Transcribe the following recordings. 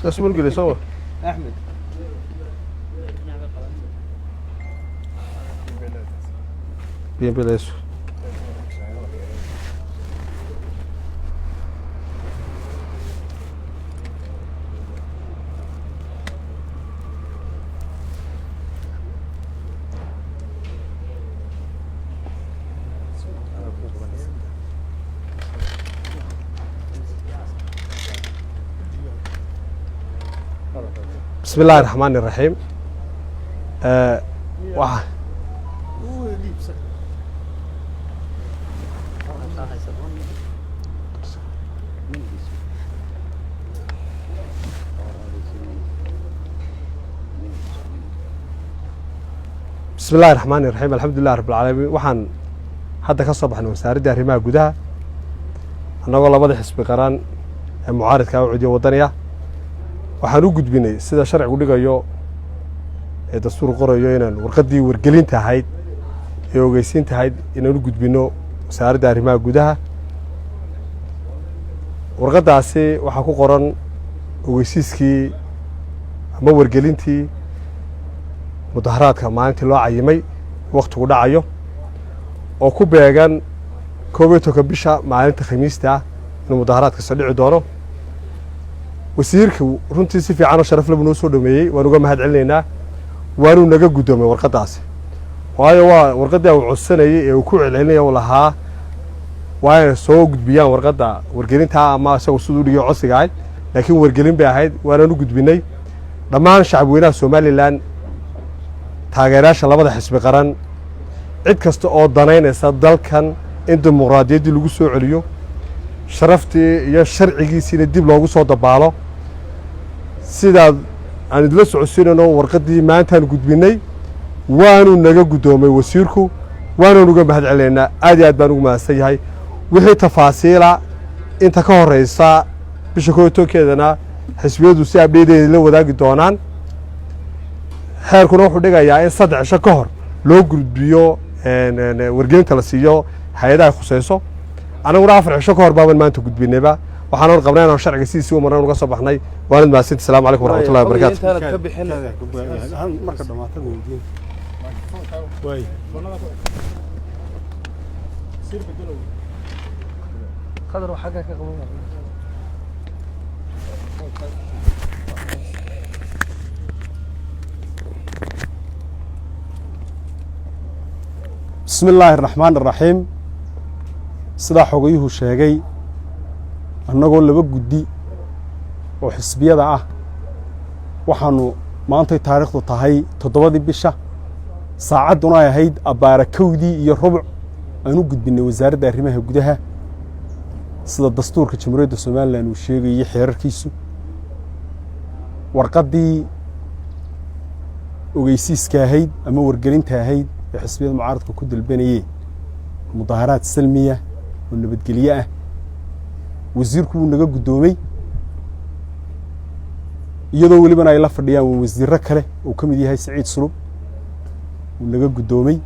Saas mulgeli soo. Axmed. Bien bilayso. Bismi illaahi raxmaani raxiim. Waxa bismi illahi raxmaani raxiim, alxamdulilah rabb alcaalamiin. Waxaan hadda ka soo baxnay wasaaradda arrimaha gudaha, annagoo labada xisbi qaran ee mucaaridka u cudiyo waddaniya. Waxaan u gudbinay sida sharcigu dhigayo ee dastuur qorayo inaan warqaddii wargelinta ahayd ee ogeysiinta ahayd inaan u gudbino wasaaradda arrimaha gudaha. Warqaddaasi waxaa ku qoran ogeysiiskii ama wargelintii mudaharaadka maalintii loo cayimay, wakhtigu dhacayo oo ku beegan 11-ka bisha, maalinta Khamiista ah, inuu mudaharaadka soo dhici doono. Wasiirku runtii si fiican oo sharaf leh buu noo soo dhameeyey, waan uga mahad celinaynaa, waanuu naga guddoomay warqaddaasi, waayo waa warqaddii uu codsanayey ee uu ku celcelinaya uu lahaa waa inay soo gudbiyaan warqadda wargelintaa, ama isagoo siduu u dhigay codsiga ahayd, laakiin wargelin bay ahayd, waanaan u gudbinay. Dhammaan shacabweynaha Somaliland, taageerayaasha labada xisbi qaran, cid kasta oo danaynaysa dalkan in dimuqraadiyaddii lagu soo celiyo, sharaftii iyo sharcigiisiina dib loogu soo dabaalo, sidaad aan idila socodsiinayno, warqaddii maantaan gudbinay waanuu naga guddoomay wasiirku, waanaan uga mahad celinaynaa. Aad iyo aad baan ugu mahadsan yahay. Wixii tafaasiila inta ka horeysa bisha 11-keedana xisbiyadu si abdheedeeda la wadaagi doonaan. Xeerkuna wuxuu dhigayaa in 3 cisho ka hor loo gudbiyo wargelinta la siiyo hay-adaha khuseyso. Annaguna 4 cisho ka hor baaban maanta gudbinayba. Waxaan hor qabnay inaan sharciga sidiisii u marnay uga soo baxnay. Waanad mahadsanti. Salamu calaykum waraxmatullahi wabarakatu. Intaanad ka bixin. Marka dhamaatad weydiin waay. Khadar oo xagga ka qaban. Bismi illaahi araxmaan araxiim. Sidaa xogayuhu sheegay, annagoo laba guddi oo xisbiyada ah, waxaannu maantay taariikhdu tahay 7-dii bisha, saacadduna ay ahayd abbaara 1:15, aan u gudbinnay wasaaradda arrimaha gudaha, sida dastuurka Jamhuuriyadda Somaliland uu sheegayey xeerarkiisu, warqaddii ogeysiiska ahayd ama wargelinta ahayd ee xisbiyada mucaaradka ku dalbanayeen mudaharaad salmiya oo nabadgelye ah. Wasiirku wuu naga guddoomey, iyadoo welibana ay la fadhiyaan wasiirro kale oo ka mid yahay Siciid Sulub. Wuu naga guddoomey.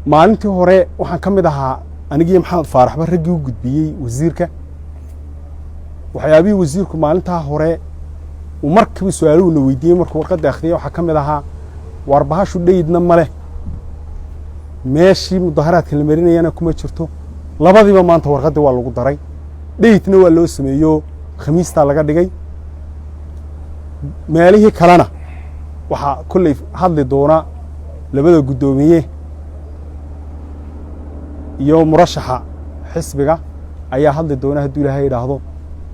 Maalintii hore waxaan ka mid ahaa anigiyo Maxamed Faaraxba raggii u gudbiyey wasiirka. Waxyaabihii wasiirku maalintaa hore uu markiiba su-aaluhuna weydiiyey markuu warqadda akhriyay waxaa ka mid ahaa: waar bahashu dhayidna ma leh, meeshii mudaharaadka la marinayana kuma jirto. Labadiiba maanta warqaddii waa lagu daray, dhayidna waa loo sameeyo, Khamiistaa laga dhigay. Meelihii kalena waxaa kolley hadli doona labada guddoomiye iyo murashaxa xisbiga ayaa hadli doona, hadduu Ilaahay idhaahdo,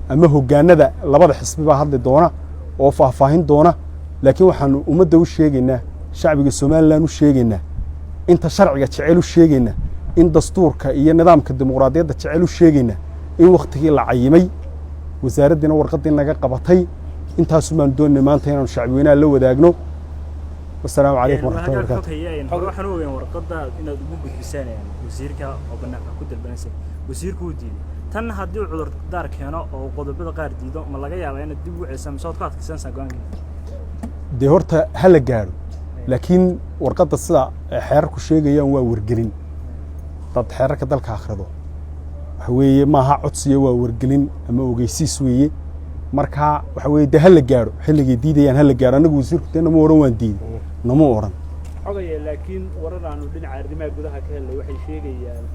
ama hoggaanada labada xisbi baa hadli doona oo faahfaahin doona. Laakiin waxaanu ummadda u sheegaynaa, shacbiga Somaliland u sheegaynaa, inta sharciga jecel u sheegaynaa, in dastuurka iyo nidaamka dimuqraadiyadda jecel u sheegaynaa, in wakhtigii la cayimay, wasaaraddiina warqaddii naga qabatay. Intaasu baanu doonay maanta inaanu shacbiweynaha la wadaagno. Wasalaamu calaykum waraxmatullahi wabarakatu. Waxaan u ogeyn warqadda inaad ugu gudbisaan wasiirka oo banaanka ku dalbanaysay, wasiirku uu diiday. Tan haddii uu cudurdaar keeno oo uu qodobada qaar diido, ma laga yaabaa inaad dib ugu celisaan mise waad ku adkaysanaysaa go-aankiina? Dee horta ha la gaadho, laakiin warqadda sida xeerarku sheegayaan waa wargelin. Dad xeerarka dalka akhrido Waxa weeye maaha codsiya, waa wargelin ama ogeysiis weeye. Marka waxa weeye dee hala gaadho xilligay diidayaan, hala gaadho. Annagu wasiirku dee nama odhan waan diiday, nama odhan. Xogaya, laakiin warar aanu dhinaca arrimaha gudaha ka helnay waxay sheegayaan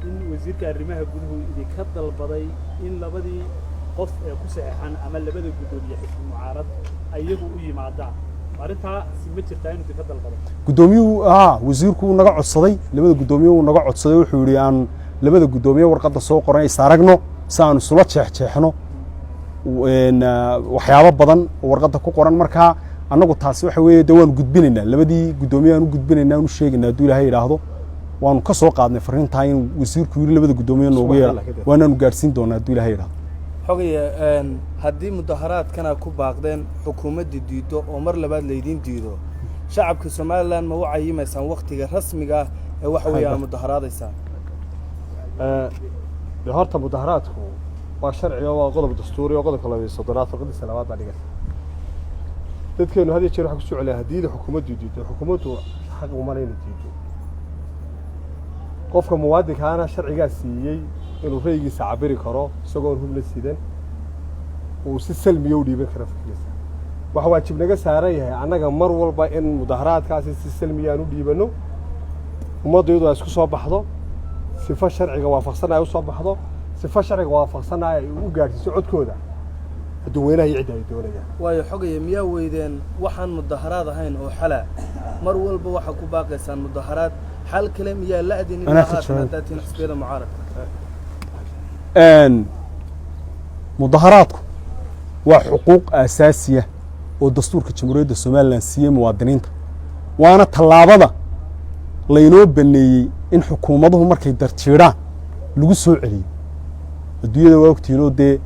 in wasiirka arrimaha guduhu idinka dalbaday in labadii qof ee ku saxeexan ama labada guddoomiye xisbi mucaarad ayagu u yimaadaan. Arrintaasi ma jirtaa inuu idinka dalbaday? Guddoomiyuhu, haa, wasiirku wuu naga codsaday, labada guddoomiye wuu naga codsaday. Wuxuu yidhi aan labada guddoomiye warqadda soo qoran is aragno si aan isula jeexjeexno waxyaabo badan oo warqadda ku qoran. Markaa annagu taasi waxa weeye dee waanu gudbinaynaa, labadii guddoomiye aan u gudbinaynaa, aan u sheegaynaa hadduu Ilaahay yidhaahdo. Waanu ka soo qaadnay farriintaa in wasiirku yidhi labada guddoomiye noogu yeedha, waanaanu gaadhsiin doonaa hadduu Ilaahay yidhaahdo. Xogaya, haddii mudaharaadkana ku baaqdeen, xukuumadda diiddo oo mar labaad laydiin diido, shacabka Somaliland ma u cayimaysaan waktiga rasmiga ah ee waxa weeye aa mudaharaadaysaan? De horta mudaharaadku waa sharci oo waa qodob dastuuri oo qodobka 32aad farqadiisa labaad baa dhigaysa. Dadkeenu had iyo jeer waxaa kusoo celiya haddii xukuumaddu diido. Xukuumaddu xaq uma leh inay diido. Qofka muwaadinkaana sharcigaa siiyey inuu ra'yigiisa cabiri karo isagoon hubna sidan, uu si salmiya u dhiiban karo fikirkiisa. Waxa waajib naga saaran yahay annaga mar walba in mudaharaadkaasi si salmiya aan u dhiibanno, ummaddu iyadu ay isku soo baxdo, sifo sharciga waafaqsan ay u soo baxdo, sifo sharciga waafaqsan ay u gaadhsiiso codkooda dadweynaha iyo cidda ay doonayaan. Waayo xogaya, miyaa weydeen waxaan mudaharaad ahayn oo xala? Mar walba waxaa ku baaqaysaan mudaharaad, xal kale miyaa la'din Anaa ilaa ka haatan jawaab. haddaad tihiin xisbiyada mucaaradka? Mudaharaadku waa xuquuq aasaasiya oo dastuurka Jamhuuriyadda Somaliland siiyey muwaadiniinta, waana tallaabada laynoo baneeyey in xukuumaduhu markay darjiidhaan lagu soo celiyo. Adduunyada waa ogtihiinoo dee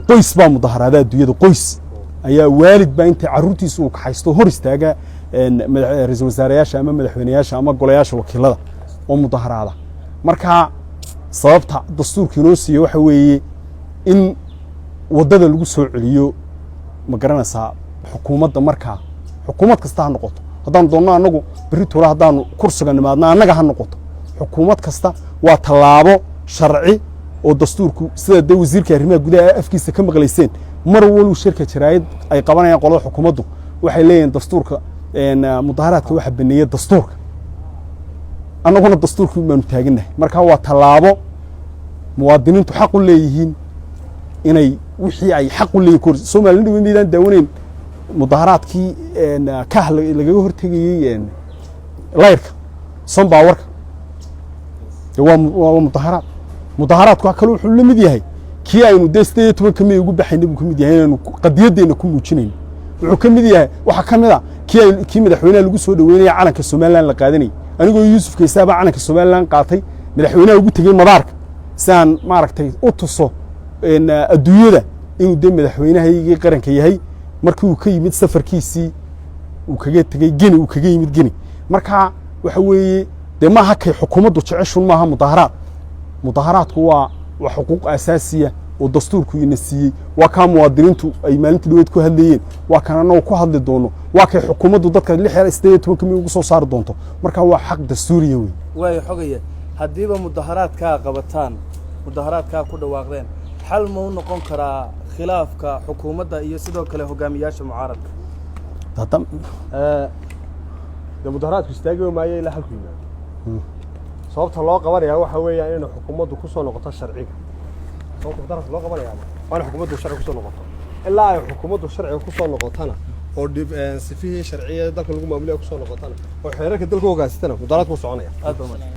qoys baa mudaharaada adduunyada. Qoys ayaa, waalid baa intay carruurtiisa uu kaxaysto hor istaaga ra-iisul wasaareyaasha ama madaxweyneyaasha ama golayaasha wakiilada oo mudaharaada. Marka sababta dastuurka inoo siiye waxa weeye in waddada lagu soo celiyo, ma garanaysaa, xukuumadda. Markaa xukuumad kasta ha noqoto, haddaanu doonno annagu berri tuula haddaanu kursiga nimaadna annaga ha noqoto, xukuumad kasta, waa tallaabo sharci oo dastuurku, sida dee wasiirka arrimaha gudaha afkiisa ka maqlayseen mar waluu shirka jaraa'id ay qabanayaan qolada xukuumaddu, waxay leeyihiin dastuurka mudaharaadka waxa baneeyey dastuurka, annaguna dastuurkii baanu taagannahay. Marka waa tallaabo muwaadiniintu xaq u leeyihiin inay wixii ay xaq u leeyihin. Soomaalina dhaweyn maydaan daawanayn mudaharaadkii kah lagaga hortegayey layrka Sompowerka? Dee waa mudaharaad. Mudaharaadku kale wuxuu la mid yahay kii aynu dee 18-ka May ugu baxaynay buu ka mid yahay, inaynu qadiyaddeena ku muujinayno. Wuxuu ka mid yahay, waxaa ka mid a kii madaxweynaha lagu soo dhaweynaya calanka Somaliland la qaadanayay. Anigoo Yuusuf Kaysaaba calanka Somaliland qaatay, madaxweynaha ugu tegey madaarka si aan maaragtay u tuso adduunyada inuu dee madaxweynahaygii qaranka yahay, markii uu ka yimid safarkiisii uu kaga tegey Geni, uu kaga yimid Geni. Marka waxa weeye dee maaha kay xukuumaddu jeceshun maaha mudaharaad. Mudaharaadku waa xuquuq asaasiya oo dastuurku ina siiyey. Waa kaa muwaadiniintu ay maalintii dhaweed ku hadlayeen, waa kan annagu ku hadli doono, waa kay xukuumaddu dadka 6 iyo 18-ka May ugu soo saari doonto. Marka waa xaq dastuuriya wey. Waayo xogaya, haddiiba mudaharaadkaa qabataan, mudaharaadkaa ku dhawaaqdeen, xal ma u noqon karaa khilaafka xukuumadda iyo sidoo kale hogaamiyaasha mucaaradka? Dee mudaharaadku istaagi maayo ilaa halku yimaado. Sababta loo qabanayaa waxa weeyaan inay xukuumaddu ku soo noqoto sharciga. Sababta mudaharaadka loo qabanayaa waa in xukuumaddu sharciga kusoo noqoto. Ilaa ay xukuumaddu sharciga kusoo noqotana oo dhib sifihii sharciya dalka lagu maamulaya kusoo noqotana oo xeerarka dalka hogaansatana, mudaharaadku soconaya. Aad baa umahadsan.